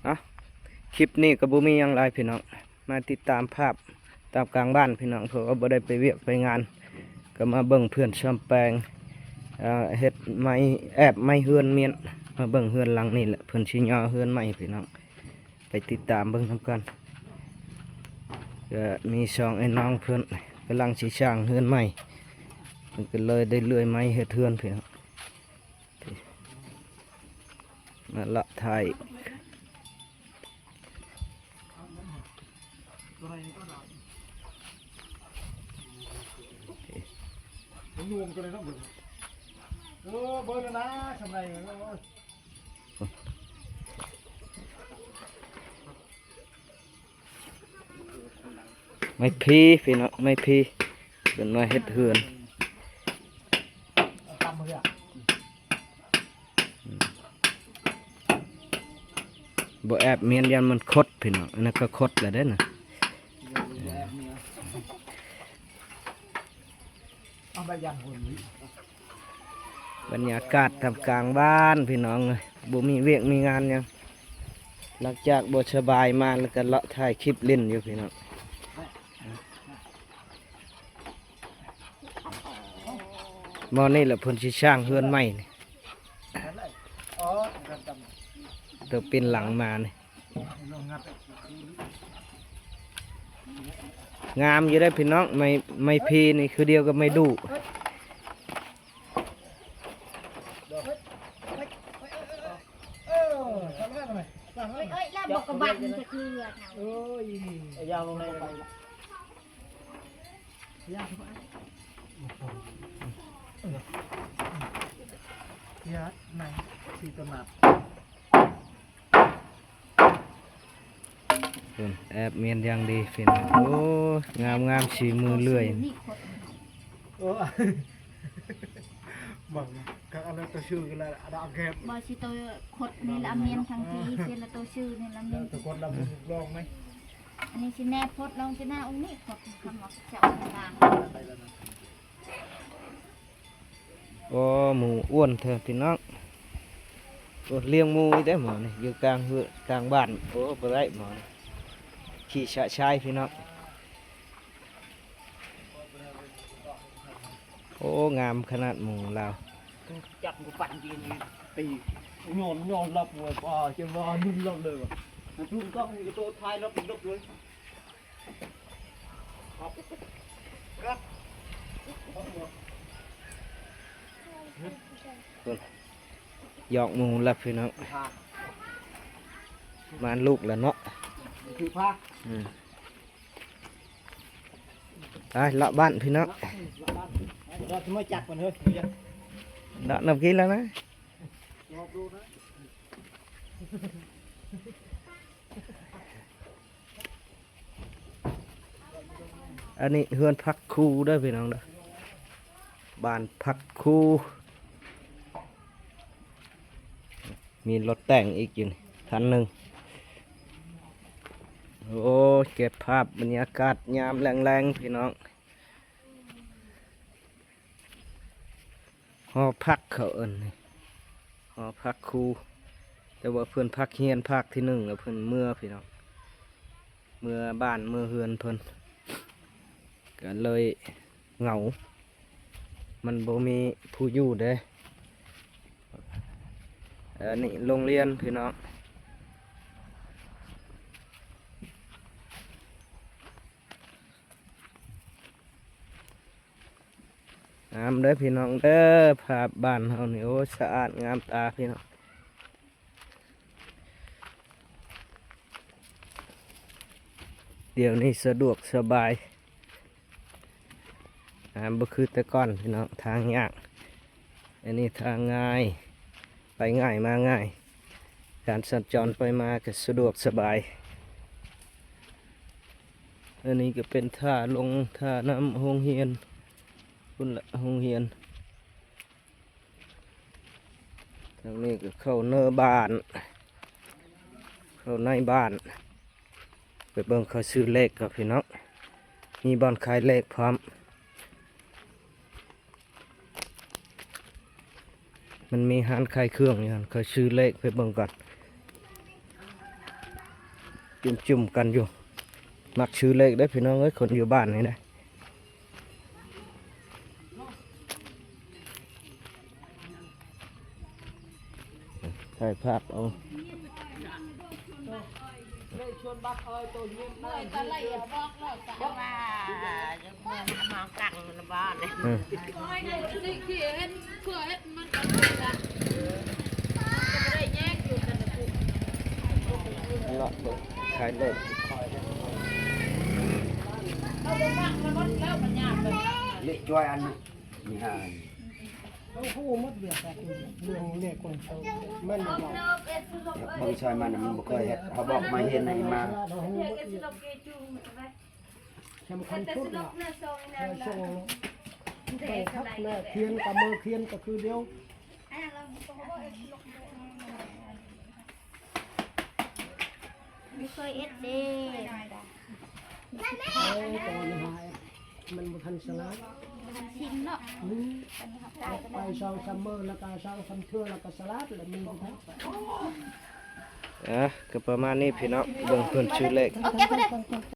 ເນາະ ຄລິບນີ້ກໍບໍ່ມີຫຍັງຫຼາຍພີ່ນ້ອງ ມາຕິດຕາມພາບຕາມກາງບ້ານພີ່ນ້ອງ ເພາະວ່າບໍ່ໄດ້ໄປວຽກໄປງານ ກໍມາເບິ່ງເພື່ອນສ້ອມແປງ ເອີ ເຮັດໄມ້ ແອບໄມ້ເຮືອນມ້ຽນ ມາເບິ່ງເຮືອນຫຼັງນີ້ແຫຼະ ເພິ່ນຊິຍໍເຮືອນໃໝ່ພີ່ນ້ອງ ໄປຕິດຕາມເບິ່ງນຳກັນ. ກໍມີສອງອ້າຍນ້ອງເພິ່ນກຳລັງຊິສ້າງເຮືອນໃໝ່ ເພິ່ນກໍເລີຍໄດ້ເລື່ອຍໄມ້ເຮັດເຮືອນພີ່ນ້ອງ. ມາເລາະຖ່າຍ ເອີ ເບິ່ງນະ ຊຳໃດ ໂອ້ຍ. ໄມ້ພີພີ່ນ້ອງ ໄມ້ພີ ເພິ່ນມາເຮັດເຮືອນ ບໍ່ແອບມ້ຽນ ຢ້ານມັນຄົດພີ່ນ້ອງ ອັນນັ້ນກໍຄົດແລ້ວເດ້ນະ. ບັນຍາກາດທ່າມກາງບ້ານພີ່ນ້ອງເອີຍ ບໍ່ມີວຽກມີງານຫຍັງ ຫຼັງຈາກບໍ່ສະບາຍມາແລ້ວກໍເລາະຖ່າຍຄລິບຫຼິ້ນຢູ່ພີ່ນ້ອງ. ໝໍ່ນີ້ແຫຼະເພິ່ນຊິສ້າງເຮືອນໃໝ່ນີ້ ໂຕເປັນຫຼັງມານີ້ ງາມຢູ່ເດ້ພີ່ນ້ອງ ໄມ້ ໄມ້ພີນີ້ຄືດຽວກັບໄມ້ດູ່. ເອີຍ ເອີຍ ແລ້ວບໍ່ກະບັດມັນຈະເຄືອ ເອີຍ ເອົາຢາງລົງໃນ ຢາງ ຢາງໃນ ທີ່ຕະໜັດ. ເພິ່ນແອບມ້ຽນຢ່າງດີພີ່ນ້ອງ ໂອ້ ງາມໆ ສີມືເລື່ອຍ ໂອ້ ບັງກະລະໂຕຊື່ລະອະດາແກບ ບໍ່ຊິໂຕຄົດນີ້ລະມ້ຽນທັງທີ ຊິລະໂຕຊື່ນີ້ລະມ້ຽນ ໂຕຄົດລະລອງໄໝ ອັນນີ້ຊິແນບຄົດລອງຊິໜ້າອົງນີ້ຄົດຄຳວ່າເຈົ້າຕ່າງ. ໂອ້ ໝູອ້ວນແທ້ພີ່ນ້ອງ ໂອ້ ລ້ຽງໝູອີກເດ້ໝໍນີ້ ຢູ່ກາງເຮືອນກາງບ້ານ ໂອ້ ບໍ່ໄດ້ໝໍນີ້ ຂີ້ສະຊາຍພີ່ນ້ອງ ໂອ້ ງາມຂະໜາດໝູລາວ ຈັບມັນກໍປັນດີນີ້ ຕີ ຍ້ອນ ຍ້ອນລັບເວີຍ ປາ ເຈັບວ່ານຸ່ນລັບເລີຍວ່າ ມັນທຸກຕ້ອງມີໂຕທ້າຍລັບລົບເລີຍ. ຢອກໝູແລ້ວພີ່ນ້ອງ ມາລູກແລ້ວເນາະ ອືມ ໄປເລາະບ້ານພີ່ນ້ອງ ເລາະນຳກິນແລ້ວນະ. ອັນນີ້ເຮືອນພັກຄູເດີພີ່ນ້ອງເດີ ບ້ານພັກຄູ ມີລົດແຕ່ງອີກຢູ່ນີ້ຄັນໜຶ່ງ ໂອ້ ເກັບພາບບັນຍາກາດຍາມແລງໆ ພີ່ນ້ອງ. ຫໍພັກເຂົາເອີ້ນນີ້ ຫໍພັກຄູ ແຕ່ວ່າເພິ່ນພັກຮຽນພາກທີໜຶ່ງແລ້ວເພິ່ນເມືອພີ່ນ້ອງ ເມືອບ້ານເມືອເຮືອນເພິ່ນ ກໍເລີຍເຫງົາ ມັນບໍ່ມີຜູ້ຢູ່ເດ້. ອັນນີ້ໂຮງຮຽນພີ່ນ້ອງ. ງາມເດີພີ່ນ້ອງເດີ ພາບບ້ານເຮົານີ້ ໂອ້ ສະອາດງາມຕາພີ່ນ້ອງ. ດຽວນີ້ສະດວກສະບາຍ ອ່າ ບໍ່ຄືແຕ່ກ່ອນພີ່ນ້ອງ ທາງຍາກ. ອັນນີ້ທາງງ່າຍ ໄປງ່າຍມາງ່າຍ ການສັນຈອນໄປມາກໍສະດວກສະບາຍ. ອັນນີ້ກໍເປັນທ່າລົງທ່ານ້ຳໂຮງຮຽນ ພຸ້ນລະໂຮງຮຽນ. ທາງນີ້ກໍເຂົ້າເນີບ້ານ ເຂົ້າໃນບ້ານ. ໄປເບິ່ງເຂົາຊື້ເລກກັນພີ່ນ້ອງ ມີບ່ອນຂາຍເລກພ້ອມ. ມັນມີຮ້ານຂາຍເຄື່ອງຢູ່ຫັ້ນ ເຂົາຊື້ເລກ ໄປເບິ່ງກ່ອນ. ຈຸ່ມໆກັນຢູ່ ມັກຊື້ເລກເດ້ພີ່ນ້ອງເອີຍ ຄົນຢູ່ບ້ານນີ້ນະ. ຖ່າຍພາບເອົາ ເອີ ເລາະເບິ່ງ ຂາຍເລີກ ເລກຈ້ອຍອັນນີ້ ມີຫ້າອັນ ເຮົາຮູ້ໝົດວຽກແບບນີ້ ເລື່ອງເລກຂອງເຂົາ ແມ່ນບໍ່? ເບິ່ງຊ່ອຍມັນ ມັນບໍ່ເຄີຍເຮັດ ເຮົາບອກມາເຮັດໃຫ້ມາ ສຳຄັນສຸດລະ ແມ່ສົ່ງ ໄປຄັກແມ່ ຄຽນກັບມືຄຽນກໍຄືດຽວ. ບໍ່ເຄີຍເຮັດເດ້ ເອີ ແຕ່ວ່າມັນຫາ ມັນບໍ່ທັນສະຫຼາດ ບໍ່ທັນຊິນເນາະ ອືມ ໄປສອງສາມມື້ ແລ້ວກໍສອງສາມເທື່ອ ແລ້ວກໍສະຫຼາດ ແລ້ວມີບໍ່ທັນ ອ່ະ ກໍປະມານນີ້ພີ່ນ້ອງ ເບິ່ງເພິ່ນຊື້ເລກ.